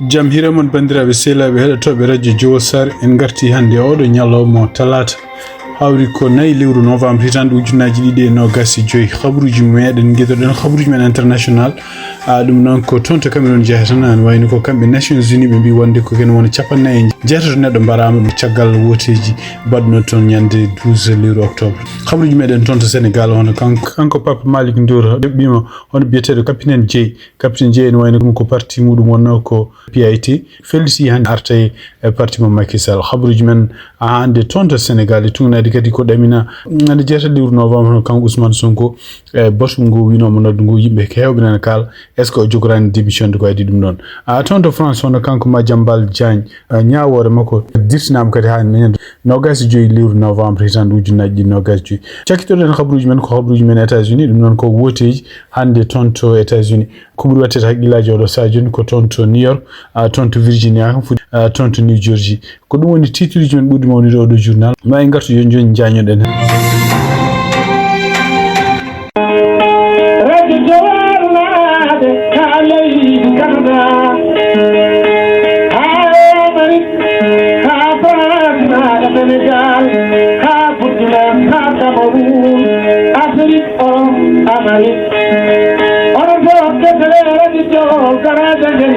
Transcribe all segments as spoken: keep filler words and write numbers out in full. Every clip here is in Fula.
Jam hiire mon, banndiraaɓe sehilaaɓe heɗotooɓe radio Jowol Sare. En ngarti hannde oɗo ñalawma talaata, hawri ko nayi lewru novembre, hitaande ujunnaji ɗiɗi e noogas e joyi. Habaruuji meɗen, ngiɗoɗen habaruuji men international. A, ɗum noon ko toon to Cameroun jeyata, ene wayno ko kamɓe Nations Unies ɓe mbi wonde ko ken wona capanɗe nayi e jeetato neɗɗo mbaraama ɗum caggal wooteeji baɗɗo toon ñande douze lewru octobre. Habaruuji meɗen toon to Sénégal, hono kanko, kanko Pape Malick Ndour, joɓɓiima hono biyeteeɗo Capitaine Dièye. Capitaine Dièye ene wayno ɗum ko parti muɗum wonno ko P I T, felliti hannde arta e parti mo Macky Sall. Habaruuji men hannde toon to Sénégal e tugnaade kadi ko ɗamina ñande jeetato lewru novembre, hono kanko Ousmane Sonko e basu ngu winooma noddu ngu, yimɓe heewɓe nana kaala, est-ce que o jogoraani démission de ko adii ɗum ɗoon? A, toon to France, hono kanko Madiambal Diagne, a, ñaawoore makko dirtinaama kadi haa ñande noogas e joyi lewru novembre hitaande ujunnaji ɗiɗi noogas e joyi. Cakkitoɗen habaruuji men ko habaruuji men États-Unis, ɗum noon ko wooteeji hannde toon to États-Unis. Ko ɓuri waɗde hakkillaaji oɗo sahaa jooni ko toon to New York, a, toon to Virginia, kam fuɗi, a, toon to New Jersey. Ko ɗum woni titruuji men ɓurɗi mawnude oɗo journal. Ma en ngartu jooni jooni njañoɗen heen. Radio Jowol naɓe ka leydi Canada, ha Amérique, ha France, ha Sénégal, ha Burkina, ha Cameroun, Afrique, Europe, Amérique. Onon fof kettore radio Jowol, garaaji men.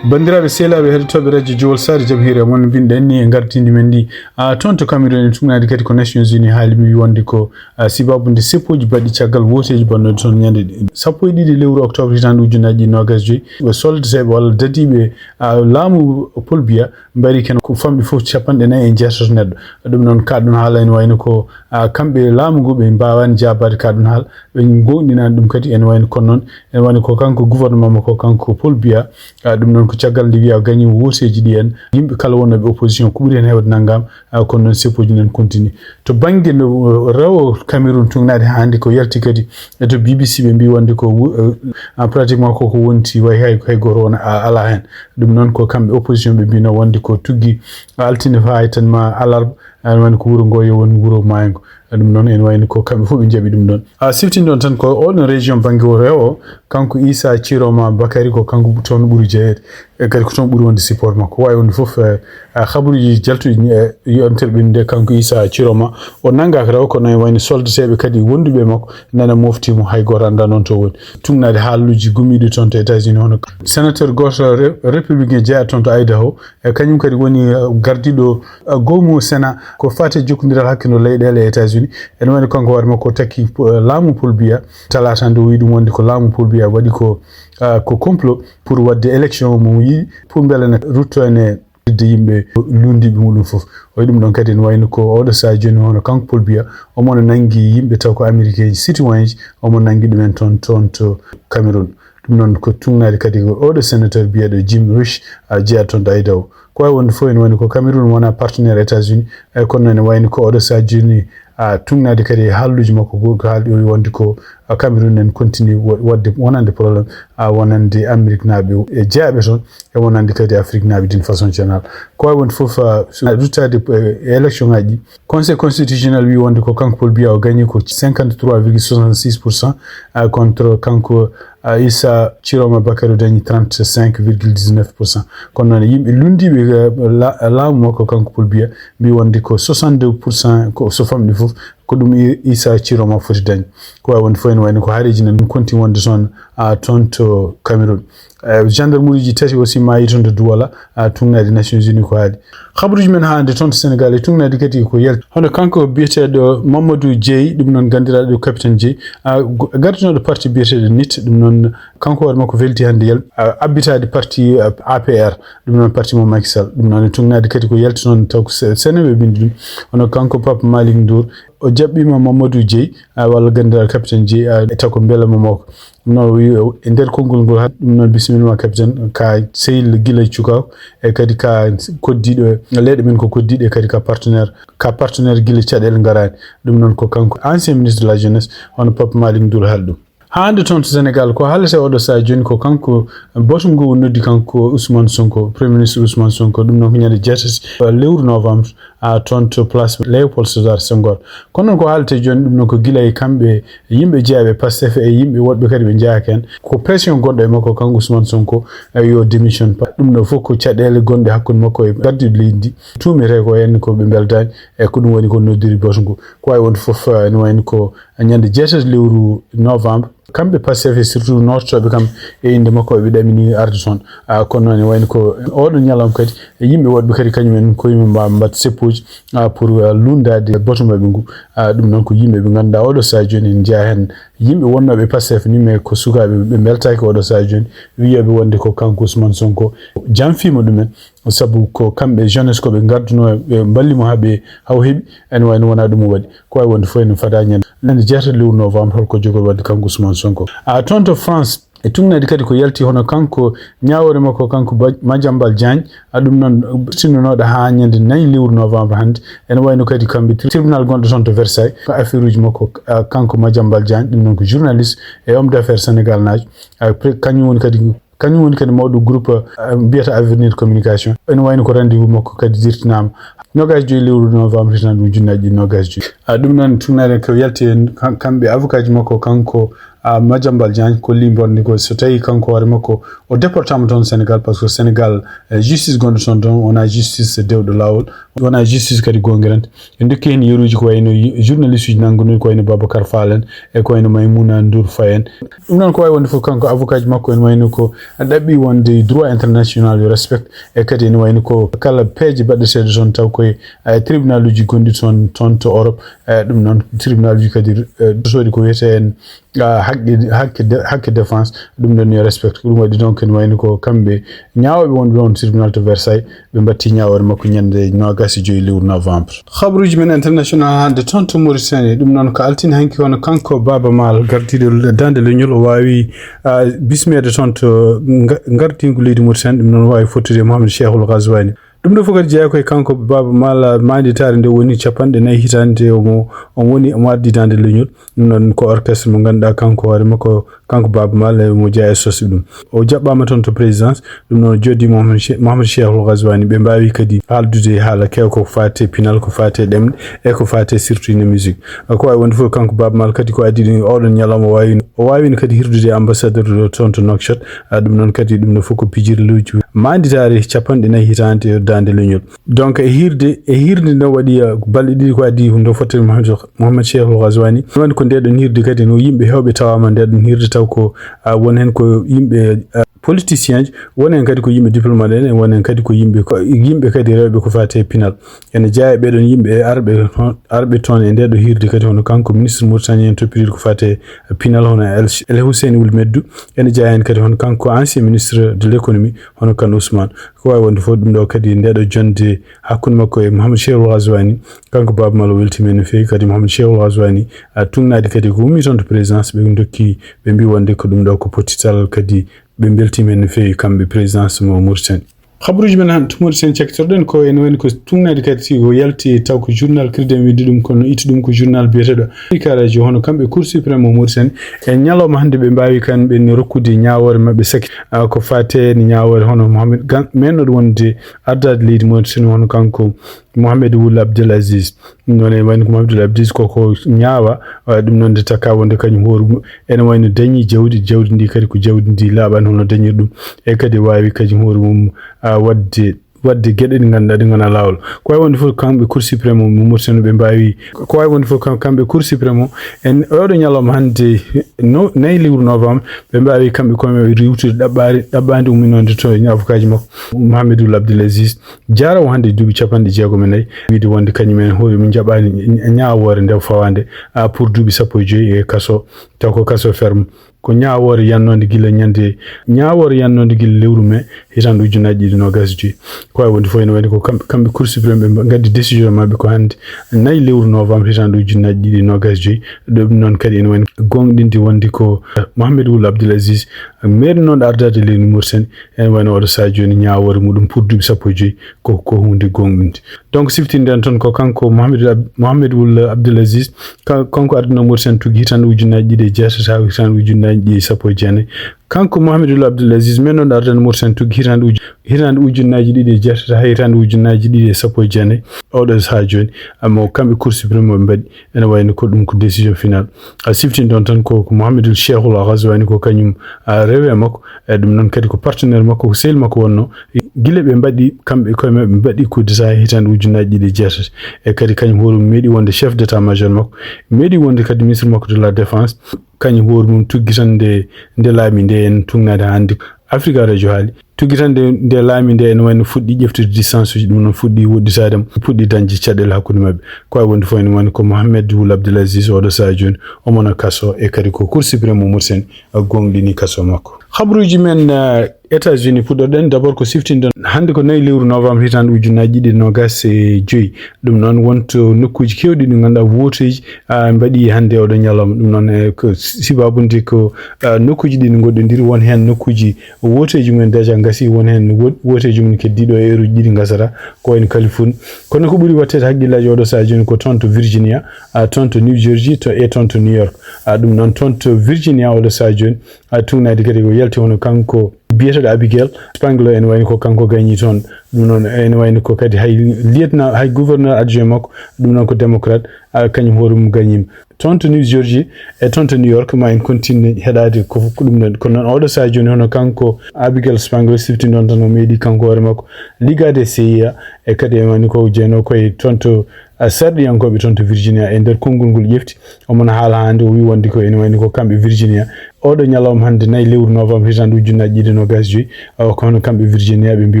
Banndiraaɓe sehilaaɓe heɗotooɓe radio Jowol Sare, jam hiire mon, mbinɗen ni e ngartindi men ndi. A, toon to Cameroun, en tugnaade kadi ko Nations Unies haali, mi wi wonde ko, a, sababu nde seppooji baɗɗi caggal wooteeji baɗɗo toon ñande sappo e ɗiɗi lewru octobre hitaande ujunnaji ɗiɗi noogas e joyi. Ɓe soldateeɓe walla dadiiɓe, a, laamu Paul Biya mbari ken ko famɗi fof capanɗe nayi e jeetato neɗɗo. Ɗum noon, ka ɗum haala ene wayno ko, a, kamɓe laamu ngu ɓe mbaawaani jaabaade ka ɗum haala, ɓe ngoonɗinaani ɗum kadi ene wayno. Kono noon ene wayno ko kanko gouvernement mo ko kanko Paul Biya, a, ɗum noon ko caggal nde wiya gañi wooteeji ɗi en, yimɓe kala wonnooɓe opposition ko ɓuri heen heewde nanngaama, a, kono noon seppooji noon continue. To bannge no rewo Cameroun tugnaade haa hannde ko yalti kadi e to B B C ɓe mbi wonde ko wu-, eh, en pratiquement koko wonti way hay, hay gooto wona a-, alaa heen. Ɗum noon ko kamɓe opposition ɓe mbino wonde ko tuggi altine faa hay tan ma alarba, ene wayno ko wuro ngo yo won wuro maayngo. Ɗum noon ene wayno ko kamɓe fof ɓe njaɓi ɗum ɗoon. A, siftin ɗoon tan ko oɗon région bannge o rewo, kanko Issa Tchiroma Bakary ko kanko toon ɓuri jeyeede. E kadi ko toon ɓuri wonde support makko. Waawi wonde fof, eh, a, habaruuji jaltuɗi, eh, yontere ɓe nde kanko Issa Tchiroma o nanngaaka taw, kono ene wayno soldateeɓe kadi wonduɓe e makko nana mofti mo, hay gooto anndaa noon to woni. Tugnaade haaluuji gummiiɗi toon to États-Unis, hono sénateur gooto ré-, républicain jeyaa toon to Idaho, e kañum kadi woni, eh, gardiiɗo, eh, goomu Sénat ko faati e jokkondiral hakkunde leyɗeele e États-Unis. Ene wayno kanko hoore makko o takki, eh, laamu Paul Biya talaata nde, o wi ɗum wonde ko laamu Paul Biya waɗi ko, eh, ko complot pour waɗde élection mo yiɗi pour mbele ne rutto ene fidde yimɓe lunndiiɓe muɗum fof. O wi ɗum ɗoon kadi ene wayno ko oɗo sahaa jooni, hono kanko Paul Biya, omo no nanngi yimɓe taw ko américain ji, citoyen ji, omo nanngi ɗumen toon, toon to Cameroun. Ɗum noon ko tugnaade kadi ko oɗo sénateur biyeɗo Jim Risch, a, jeyaa toon to Idaho. Ko waawi wonde fof ene wayno ko Cameroun wona partenaire États-Unis, e kono ene wayno ko oɗo sahaa jooni, a, tugnaade kadi e haalluuji makko, ko, ko haaldi o wi wonde ko, a, Cameroun en continue wa-, waɗde wonande problème, a, wonande Amérique naaɓe e jeyaaɓe toon, e wonande kadi Afrique naaɓe d'une façon générale. Ko waawi wonde fof, a, so ruttaade, e, e élection ngaji ɗi, Conseil constitutionnel wi wonde ko kanko Paul Biya o gagné ko cinquante-trois virgule soixante-six pour cent, a, contre kanko, a, Issa Tchiroma Bakary o dañi trente-cinq virgule dix-neuf pour cent. Kono noon yimɓe lunndiiɓe, e, la-, laamu makko kanko Paul Biya mbi wonde ko soixante-deux pour cent ko so famɗi fof ko ɗum I-, Issa Tchiroma foti dañde. Ko waawi wonde fof ene wayno ko haareeji nan ɗum konti wonde toon, a, toon to Cameroun. Eh, gendarmerie ji tati aussi maayi toon to Douala, a, tugnaade Nations Unies ko haali. Habaruuji men haa hannde toon to Sénégal e tugnaade kadi ko yalti. Hono kanko biyeteeɗo Mamadou Dieye, ɗum noon ganndiraaɗo capitaine Dieye, a, go-, gardinooɗo parti biyeteeɗo nit, ɗum noon kanko hoore makko welti hannde yal-, a, abbitaade parti, a, A P R, ɗum noon parti mo Macky Sall. Ɗum noon e tugnaade kadi ko yalti toon taw ko se-, Senewe ɓe mbinndi ɗum. Hono kanko Pape Malick Ndour, o jaɓɓiima Mamadou Dieye, a, walla ganndiraaɗo capitaine Dieye, a, e taw ko mbelema makko. No wi-, e nder konngol ngol, ha, ɗum noon, bisimilla ma, capitaine, ka sehil gila e cukaaku, e kadi ka koddiiɗo, leyɗe men ko koddiiɗe, e kadi ka partenaire, ka partenaire gila caɗeele ngaraani. Ɗum noon ko kanko ancien ministre de la jeunesse, hono Pape Malick Ndour haali ɗum. Hannde toon to Sénégal, ko haalete oɗo sahaa jooni, ko kanko batu ngu noddi kanko Ousmane Sonko, Premier Ministre Ousmane Sonko, ɗum noon ko ñande jeetati, uh, lewru novembre, uh, toon to place Léopold Sédar Senghor. Kono noon ko haalete jooni, ɗum noon ko gila e kamɓe yimɓe jeyaɓe Pastef e yimɓe woɗɓe kadi ɓe njeyaaka heen. Ko pression gonɗo e makko kanko Ousmane Sonko, uh, yo démission. Ɗum ɗo fof ko caɗeele gonɗe hakkunde makko e gardiiɗo leydi ndi. Tuumiree ko heen ko ɓe mbeldaani, e ko ɗum woni ko noddiri batu ngu. Ko wawi wonde fof, uh, ene wayno ko ñande jeetati lewru novembre. Kamɓe Pastef e surtout noototoɓe kam e innde makko, ɓe ɗamini arde toon. Ah, kono noon, ene wayno ko oɗo ñalawma kadi, e yimɓe woɗɓe kadi kañum en koye mum mbawa mbaɗ seppuji, ah, pour, ah, lunndade batu maɓɓe ngu. Ah, ɗum noon ko yimɓe ɓe ngannduɗaa oɗo sahaa jooni ene jeyaa heen yimɓe wonnooɓe Pastef ni, mais ko sukaaɓe ɓe mbeltaaki oɗo sahaa jooni, wiyeɓe wonde ko kanko Ousmane Sonko janfiima ɗumen. Sabu ko kamɓe jeunesse ko ɓe ngarduno, ɓe mballi mo haa ɓe, haa o heɓi, ene wayno wonaa ɗum o waɗi. Ko wawi wonde fof ene fada ñande, ñande jeetati lewru novembre, holko jogori waɗde kanko Ousmane Sonko. A toon to France, e tuŋnaaɗi kadi ko yalti hono kanko ñaawoore makko, kanko Ba-, Madiambal Diagne, a ɗum noon, tinnonoɗo haa ñande nayi lewru novembre hannde. Ene wayno kadi kamɓe tri-, tribunal gonɗo toon to Versailles, ko affaire uji makko, a, kanko Madiambal Diagne, ɗum noon ko journaliste e homme d'affaires sénégal naajo. A, pre-, kañum woni kadi Kañum woni kadi mawɗo groupe, eh, mbiyata Avenir Communication. Ene wayno ko rendez-vous makko kadi dirtinaama noogaas joyi lewru novembre, hitande ujunnaji ɗiɗi noogaas joyi. Ah, ɗum noon, tuŋnaaɗi ko yalti heen, kam-, kamɓe avocat ji makko, kanko, ah, Madiambal Diagne, kolli wonde ko so tawi kanko hoore makko o déportama toon Sénégal, par ce que Sénégal, eh, justice gonɗo toon, toon wona justice dewɗo laawol, wona justice kadi goongirante. En ndokki heen yeruuji ko wayno y-, journaliste uji nanngunoɗi ko wayno Babacar Fall en e ko wayno Maymouna Ndour Faye en. Ɗum noon ko wawi wonde fof kanko avocat ji makko en wayno ko ɗaɓɓi wonde droit international yo respect, e kadi ene wayno ko kala peeje baɗɗeteeɗe toon taw koye, eh, tribunal uji gonɗi toon, toon to Europe, eh, ɗum noon tribunal uji kadi, eh, dutoɗi ko wiyete en, ah, haqqe, haqqe de-, haqqe défense, ɗum ɗon yo respect. Ko ɗum waɗi donc ene wayno ko kamɓe ñaawooɓe wonɓe on tribunal to Versailles, ɓe mbatti ñaawoore makko ñande noogaas e joyi lewru novembre. Habaruuji men international hannde toon to Mauritanie, ɗum noon ko altine hanki, hono kanko Baaba Maal gardiiɗo daande leñol o waawi, ah, bismeede toon to nga-, ngardiingu leydi Mauritanie, ɗum noon waawi fottude e Mohamed Cheikhul Ghazouani. Ɗum ɗo fof kadi jeyaa ko e kanko Baaba Maal, maanditaare nde woni capanɗe nayi hitaande omo, omo woni omo ardii daande leñol. Ɗum noon ko orchestre mo ngannduɗaa kanko hoore makko, kanko Baaba Maal, eh, mo jeyaa e sosde ɗum. O jaɓɓaama toon to présidence, ɗum noon o jooɗii Mohamed Che-, Mohamed Cheikhul Ghazouani, ɓe mbaawi kadi haaldude haala keew ko faati e pinal, ko faati e ɗemɗe, e ko faati e surtout ine musique. Ko wawi wonde fof kanko Baaba Maal kadi ko adii ɗum oɗon ñalawma o waawi, o waawino kadi hirdude ambassadeur ɗo toon to Nouakchott. Ah, ɗum noon kadi ɗum ɗo fof ko pijirluuji maanditaare capanɗe nayi hitaande daande leñol. Donc e hirde, e hirde nde waɗi, ah, balɗe ɗiɗi ko adii nde fottani Mohamed, Mohamed Cheikhul Ghazouani. Woni ko nde ɗon hirde kadi no yimɓe heewɓe tawaama nde ɗon hirde taw ko, ah, won heen ko yimɓe, ah, politicien ji, won heen kadi ko yimɓe diplomate en, won heen kadi ko yimɓe, ko yimɓe kadi rewɓe ko faati e pinal. Ene jeyaa e ɓee ɗon yimɓe e arɓe, arɓe toon e nde ɗo hirde kadi hono kanko ministre mauritanien toppitiiɗo ko faati e pinal hono El, El Hussein Ould Meddou. Ene jeyaa heen kadi hono kanko ancien ministre de l'économie hono Kane Ousmane. Ko wawi wonde fof ɗum ɗo kadi nde ɗo jonde hakkunde makko e Mohamed Cheikhul Ghazouani, kanko Baaba Maal o weltiima no feewi. Kadi Mohamed Cheikhul Ghazouani, a, tuŋnaaɗi kadi ko ummii toon to présidence, ɓe ndokki, ɓe mbi wonde ko ɗum ɗo ko pottital, kadi ɓe mbeltiima heen no feewi kamɓe présidence mo Mauritanie. Habaruuji men hannde to Mauritanie cakkitorɗen ko ene wayno ko tuŋnaaɗi kadi ko yalti taw ko journal Credit en windi ɗum, kono itti ɗum ko journal biyeteeɗo Africa Radio, hono kamɓe Cour suprême mo Mauritanie. E ñalawma hannde ɓe mbaawi kamɓe ne rokkude ñaawoore maɓɓe saki, a, ko faati e ñaawoore hono Mohamed Gan, meenɗo wonde ardaade leydi Mauritanie hono kanko Mohamed Wul Abdel Aziz. Ɗum noon ene wayno ko Mohamed Wul Abdel Aziz koko ñaawa, a, ɗum noon nde takka wonde kañum hoore mum ene wayno dañi jawdi, jawdi ndi kadi ko jawdi ndi laaɓaani hono dañir ɗum. E kadi waawi kañum hoore mum, a, waɗde, waɗde geɗe ɗe ngannduɗaa ɗe ngonaa laawol. Ko wawi wonde fof kamɓe Cour suprême mo Mauritanie ɓe mbaawi, ko wawi wonde fof kam-, kamɓe Cour suprême o, en oɗo ñalawma hannde no, nayi lewru novembre, ɓe mbaawi kamɓe koye maɓɓe riiwtude ɗaɓɓaari, ɗaɓɓaandi umminoonde to e avocat ji makko, Mohamed Wul Abdel Aziz, jaaraawo hannde duuɓi capanɗe jeegom e nayi, wiide wonde kañum en hoore mum njaɓaani ñaawoore nde fawaande, a, pour duuɓi sappo e joyi e kaso, taw ko kaso ferme. Ko ñaawoore yannoonde gila ñande, ñaawoore yannoonde gila lewru mai, hitaande ujunnaji ɗiɗi noogas e joyi. Ko wawi wonde fof ene wayno ko kamɓe, kamɓe Cour suprême ɓe mba-, ngaddi décision maɓɓe ko hannde nayi lewru novembre hitaande ujunnaji ɗiɗi noogas e joyi. Ɗum noon kadi ene wayno gonɗinde wonde ko Mohamed Wul Abdel Aziz, meeɗinooɗo ardaade leydi Mauritanie, ene wayno oɗo sahaa jooni ñaawoore muɗum pour duuɓi sappo e joyi ko, ko huunde gonɗinde. Donc, siftinden toon ko kanko Mohamed Ab-, Mohamed Wul Abdul Aziz, ka-, kanko ardino Mauritanie tuggi hitande ujunnaaji ɗiɗi e jeetati haa hitande ujunnaaji ɗiɗi e sappo e jeenayi. Kanko Mohamed Wul Abdul Aziz, men noon ardano Mauritanie tuggi hitande uju-, hitande ujunnaaji ɗiɗi e jeetati haa hitande ujunnaaji ɗiɗi e sappo e jeenayi. Oɗo sahaa jooni, amma o kamɓe Cour suprême ɓe mbaɗi, ene wayno ko ɗum ko décision finale. A siftin ɗon tan ko, ko Mohamed Wul Cheikhul Ghazouani ko kañum, a, rewe makko, e ɗum noon kadi ko partenaire makko, ko sehil makko wonno. Gila ɓe mbaɗi, kamɓe koye maɓɓe ɓe mbaɗi coup d'État e hitande ujunnaaji ɗiɗi e jeetati. E kadi kañum hoore mum meeɗi wonde chef d'état-major makko, meeɗi wonde kadi ministre makko de la défense. Kañum hoore mum tuggi tan nde, nde laabi nde en tugnaade hannde. Africa Radio haali. Tuggi tan nde, nde laabi nde en wayno fuɗɗi ƴeftude distance uji, ɗum noon fuɗɗi woɗɗitaade mo, fuɗɗi dañde caɗeele hakkunde maɓɓe. Ko wawi wonde fof ene wayno ko Mohamed Wul Abdul Aziz oɗo sahaa jooni, omo no kaso e kadi ko Cour suprême mo Mauritanie, a, gonɗini kaso makko. Habruuji men, a, États-Unis puɗɗoɗen. D'abord ko siftinɗon hannde ko nayi lewru novembre hitande ujunnaaji ɗiɗi e nogas e joyi. Ɗum noon wonto nokkuuji keewɗi ɗi ngannduɗaa wooteeji, a, mbaɗi hannde oɗo ñalawma. Ɗum noon, e, ko sibaabude ko, a, nokkuuji ɗi no ngoɗɗondiri, won heen nokkuuji wooteeji mumen déjà ngasi, won heen wo-, wooteeji mum keddiiɗo e heure uji ɗiɗi ngasata, ko wayno Californie. Kono ko ɓuri watteede hakkillaaji oɗo sahaa jooni ko toon to Virginia, a, toon to New Jersey, to, e toon to New York. A, ɗum noon toon to Virginia oɗo sahaa jooni, a, tugnaade kadi ko yalti hono kanko biyeteeɗo Abigail Spangler, ene wayno ko kanko gañi toon. Ɗum noon ene wayno ko kadi hay lieutenant, hay gouverneur adjoint makko, ɗum noon ko démocrate, a, kañum hoore mum gañima. Toon to New Jersey e toon to New York, ma en continue heɗaade ko, ko ɗum ɗon. Kono noon oɗo sahaa jooni hono kanko Abigail Spangler siftinɗon tan o meeɗi kanko hoore makko liggaade e C I A, e kadi ene wayno ko jeyno koye toon to, a, sarɗiyankooɓe toon to Virginia e nder konngol ngol ƴefti. Omo no haala hannde, o wi wonde ko ene wayno ko kamɓe Virginia. Oɗo ñalawma hannde nayi lewru novembre hitande ujunnaaji ɗiɗi e nogas e joyi, a, ko hono kamɓe Virginia ɓe mbi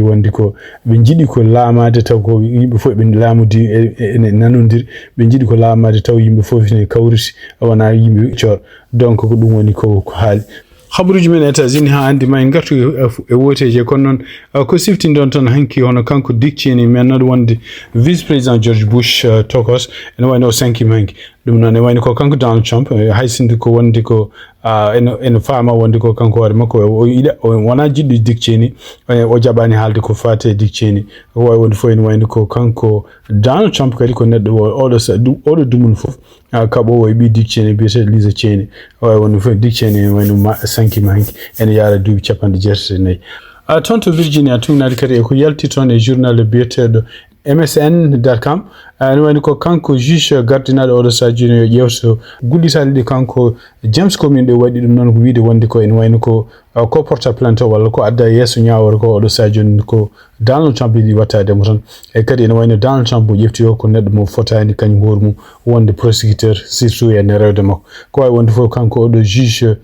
wonde ko ɓe njiɗi ko laamaade taw ko yimɓe fof ɓe laamodi e, e, ene nanondiri. Ɓe njiɗi ko laamaade taw yimɓe fof ene kawriti, wona yimɓe coor. Donc ko ɗum woni ko, ko haali. Habaruuji men États-Unis haa hannde ma en ngartu e, e wooteeji, kono noon, a, ko siftinɗon tan hanki hono kanko Dick Cheney, men noon wonde vice président George Bush, a, tokos, ene wayno o sankima hanki. Ɗum noon ene wayno ko kanko Donald Trump, e, hay sinno ko wonde ko, a, ene, ene faama wonde ko kanko hoore makko, o, o yiɗa, o wona jiɗɗo Dick Cheney, e, o jaɓaani haalde ko faati e Dick Cheney. Ko wawi wonde fof ene wayno ko kanko Donald Trump kadi ko neɗɗo o, oɗo sa-, du-, oɗo dumunna fof, a, kaɓoowo e ɓii Dick Cheney biyeteeɗo Lisa Cheney. O wawi wonde fof Dick Cheney ene wayno ma-, sankima hanki, ene yaara duuɓi capanɗe jeetati e nayi. A, toon to Virginia tugnaade kadi e ko yalti toon e journal biyeteeɗo M S N dot com. A, ene wayno ko kanko juge gardinaaɗo oɗo sahaa jooni yo ƴeewto gullitaali ɗi kanko James Comey ɗo waɗi. Ɗum noon ko wiide wonde ko ene wayno ko, a, ko porta plainte walla ko adda yeeso ñaawoore ko oɗo sahaa jooni ko Donald Trump yiɗi wattaade mo tan. E kadi ene wayno Donald Trump mo ƴefti o ko neɗɗo mo fotaani kañum hoore mum wonde prosecuteur, surtout e nder rewde makko. Ko wawi wonde fof kanko oɗo juge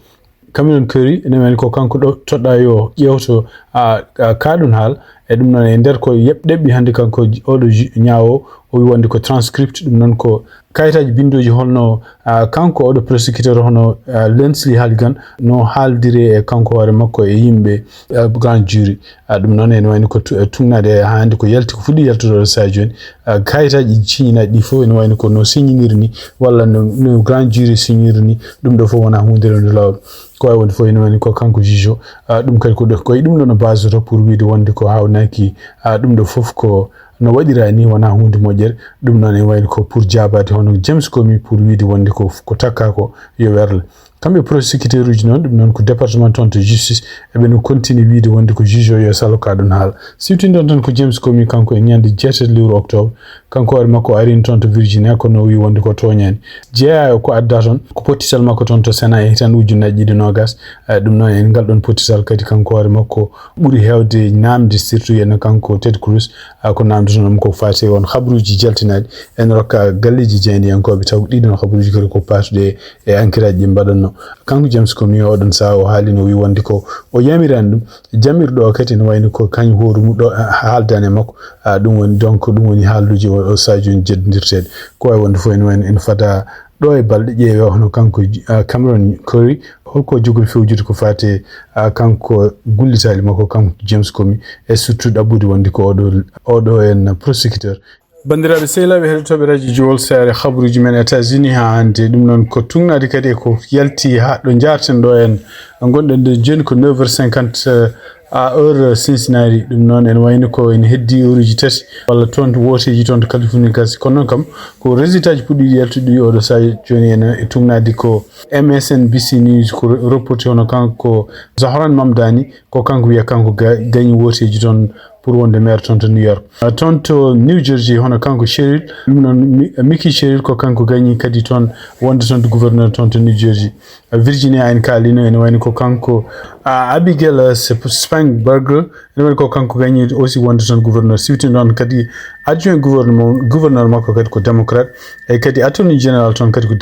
Cameron Curry, ene wayno ko kanko ɗo toɗɗa yo ƴeewto, a, a, ka ɗum haal. E ɗum noon e nder ko yeɓ-, ɗeɓɓi hannde kanko j-, oɗo ju-, ñaawo, o wi wonde ko transcript, ɗum noon ko kayitaaji binndooji holno, a, kanko oɗo prosecuteur hono, a, Lindsey Hooligan no haaldiri e kanko hoore makko e yimɓe, a, grand jury. A, ɗum noon ene wayno ko tu-, e tugnaade haa hannde ko yalti, ko fuɗɗi yaltude oɗo sahaa jooni. A, kayitaaji siññinaaɗi ɗi fof ene wayno ko no siññiniri ni, walla no, no grand jury siññiniri ni, ɗum ɗo fof wona huunde nde laawol. Ko wawi wonde fof ene wayno ko kanko juge o, a, ɗum kadi ko ɗo, ko e ɗum ɗo no basoto pour wiide wonde ko hawnaaki, a, ɗum ɗo fof ko no waɗira ni wona huunde moƴƴere. Ɗum noon ene wayno ko pour jaabaade hono James Comey pour wiide wonde ko, ko takka ko yo werle. Kamɓe prosecuteur uji noon, ɗum noon ko département toon to justice, eɓe no continue wiide wonde ko juge o yo salo ka ɗum haala. Siftinɗon tan ko James Comey kanko e ñande jeetati lewru octobre, kanko hoore makko o arini toon to Virginia, kono o wi wonde ko tooñaani. Jeyaa e ko adda toon, ko pottital makko toon to Sénat e hitande ujunnaaji ɗiɗi e nogas. Eh, ɗum noon en ngal ɗon pottital kadi kanko hoore makko ɓuri heewde naamde, surtout yen kanko Ted Cruz, ah, ko naamdotonoomi ko faati e on habaruuji jaltinaaɗi. En rokka galleeji jaayndiyankooɓe, taw ɗiɗon habaruuji kadi ko paatuɗe e ankiraaji ɗi mbaɗatnoo. Kanko James Comey oɗon sahaa o haalino, o wi wonde ko o yamiraani ɗum. Jamirɗo o kadi ene wayno ko kañum hoore mum ɗo, ah, haaldani e makko. Ah, ɗum woni, donc, ɗum woni haalduuji o, o sahaa jooni jeddondirteeɗi. Ko wawi wonde fof ene wayno ene fada ɗo e balɗe ƴeewe hono kanko, ah, Cameron Curry, holko jogori fewjude ko faati, ah, kanko gullitaali makko, kanko James Comey, e surtout ɗaɓɓude wonde ko oɗo, oɗo en prosecuteur. Banndiraaɓe sehilaaɓe heɗotooɓe Radio Jowol, saare habaruuji men États-Unis haa hannde, ɗum noon ko tugnaade kadi e ko yalti haa ɗo njaarten ɗo en. Ngonɗen ɗo jooni ko neuf heures cinquante, eh, À heure Cincinnati, ɗum noon ene wayno ko ene heddi heure uji tati walla toon to wooteeji toon to Californie gasi. Kono noon kam ko résultat ji puɗɗiiɗi yaltude ɗi oɗo sahaa jooni ene e tugnaade ko M S N B C News ko reporti hono kanko Zohran Mamdani, ko kanko wiya kanko gañi wooteeji toon pour wonde maire toon to New York. Toon to New Jersey hono kanko Sherrill, ɗum noon Mickey Sherrill ko kanko gañi kadi toon wonde toon to gouverneur toon to New Jersey. Virginia en kaalino ene wayno ko kanko Abigail Spanberger, ene wayno ko kanko gañi aussi wonde toon gouverneur. Siftini ɗoon kadi adjoint gouverneur makko kadi ko démocrate, e kadi attorney général toon kadi ko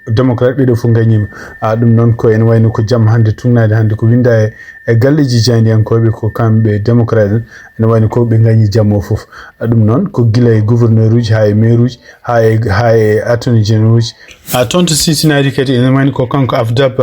démocrate. Ɓeɗo fof gañima. Ɗum noon ko ene wayno ko jamma hannde tugnaade hannde ko winda e e galleeji jaayndiyankooɓe ko kamɓe démocrate en, ene wayno ko ɓe gañi jamma o fof. Ɗum noon ko gila e gouverneur uji haa e maire uji haa e haa e attorney général uji. Toon to Cincinnati kadi ene wayno ko kanko Afdab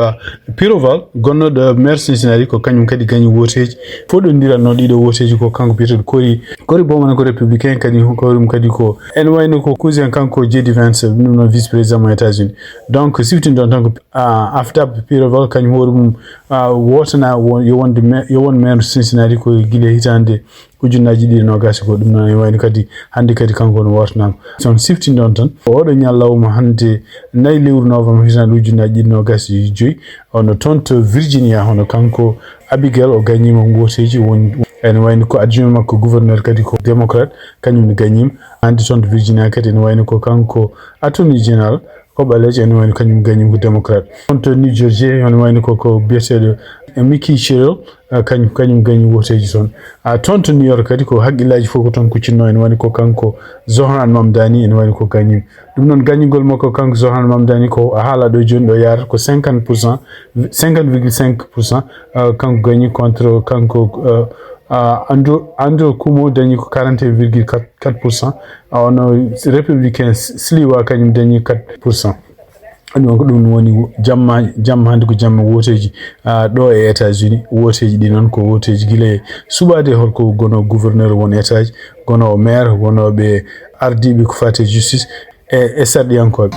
Piroval, gonnoɗo maire Cincinnati, ko kañum kadi gañi wooteeji. Foɗondiral noon ɗiɗo wooteeji ko kanko biyeteeɗo Cory Cory Bowman ko républicain, kadi ko ɗum kadi ko ene wayno ko cousin kanko J D Vance, ɗum noon vice président mo États-Unis. Donc siftinɗon tan ko Afdab Piroval kañum hoore mum wotana yo wonde yo won maire Cincinnati ko gila hitaande ujunnaaji ɗiɗi nogas ko. Ɗum noon e wayno kadi hannde kadi kanko no wotanama. Son siftinɗon tan ko oɗo ñallawma hannde nayi lewru novembre hitaande ujunnaaji ɗiɗi nogas e joyi, ono toon to Virginia hono kanko Abigail o gañima wooteeji. Won ene wayno ko adjoint makko gouverneur kadi ko démocrate, kañum ne gañima. Hannde toon to Virginia kadi ene wayno ko kanko attorney général ko ɓaleejo ene wayno kañum gañi ko démocrate. Toon to New Jersey ene wayno ko ko biyeteeɗo Mickey Sherrill, kañum kañum gañi wooteeji toon. Toon to New York kadi ko haqqillaaji fof ko toon kuccinno, ene wayno ko kanko Zohran Mamdani ene wayno ko gañi. Ɗum noon gañugol makko kanko Zohran Mamdani ko haala ɗo jooni ɗo yaata ko cinquante pour cent, cinquante virgule cinq pour cent kanko gañi contre kanko Andrew Andrew Cuomo dañi ko quarante et un virgule quatre pour cent. Ono républicain Sliwa kañum dañi quatre pour cent. Ɗum ko ɗum woni jamma jamma hannde ko jamma wooteeji ɗo e États-Unis. Wooteeji ɗi noon ko wooteeji gila e suɓaade holko gono gouverneur won état ji, gono maire, wonooɓe ardiiɓe ko faati e justice e e sarɗiyankooɓe.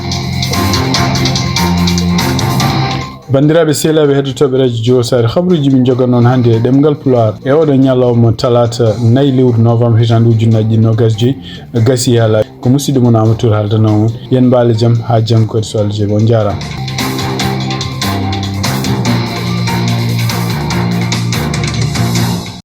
Banndiraaɓe sehlaaɓe heɗotooɓe radio Joosaare, habruuji min njogan noon hannde e ɗemngal Pulaar e oɗo ñalawma talaata nayi lewru novembre hitaande ujunnaaji ɗiɗi nogas joyi. Gasi haala ko musidɗo mon Amadou Tour haaldanoo on. Yen mbaale jam haa janngo kadi so Allah jaɓi. On njaaraama.